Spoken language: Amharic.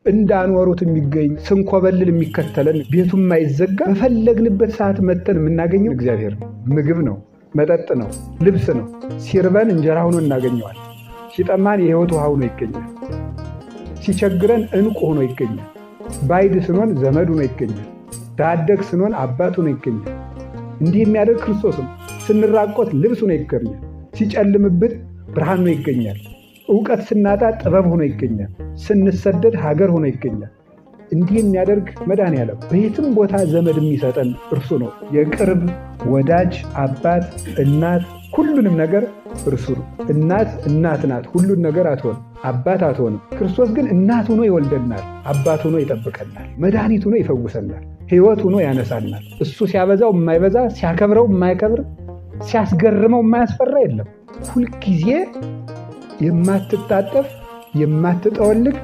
እንዳኖሩት የሚገኝ፣ ስንኮበልል የሚከተለን፣ ቤቱ የማይዘጋ፣ በፈለግንበት ሰዓት መተን የምናገኘው እግዚአብሔር ነው። ምግብ ነው፣ መጠጥ ነው፣ ልብስ ነው። ሲርበን እንጀራ ሆኖ እናገኘዋል። ሲጠማን የሕይወት ውሃ ሆኖ ይገኛል። ሲቸግረን ዕንቁ ሆኖ ይገኛል። ባዕድ ስንሆን ዘመድ ሆኖ ይገኛል። ድሀ አደግ ስንሆን አባት ሆኖ ይገኛል። እንዲህ የሚያደርግ ክርስቶስ ነው። ስንራቆት ልብስ ሆኖ ይገኛል። ሲጨልምብን ብርሃን ሆኖ ይገኛል። እውቀት ስናጣ ጥበብ ሆኖ ይገኛል። ስንሰደድ ሀገር ሆኖ ይገኛል። እንዲህ የሚያደርግ መድኃኔዓለም በየትም ቦታ ዘመድ የሚሰጠን እርሱ ነው። የቅርብ ወዳጅ አባት፣ እናት፣ ሁሉንም ነገር እርሱ ነው። እናት እናት ናት፣ ሁሉን ነገር አትሆንም። አባት አትሆንም። ክርስቶስ ግን እናት ሆኖ ይወልደናል፣ አባት ሆኖ ይጠብቀናል፣ መድኃኒት ሆኖ ይፈውሰናል፣ ሕይወት ሆኖ ያነሳናል። እሱ ሲያበዛው የማይበዛ፣ ሲያከብረው የማይከብር፣ ሲያስገርመው የማያስፈራ የለም። ሁልጊዜ የማትታጠፍ፣ የማትጠወልግ።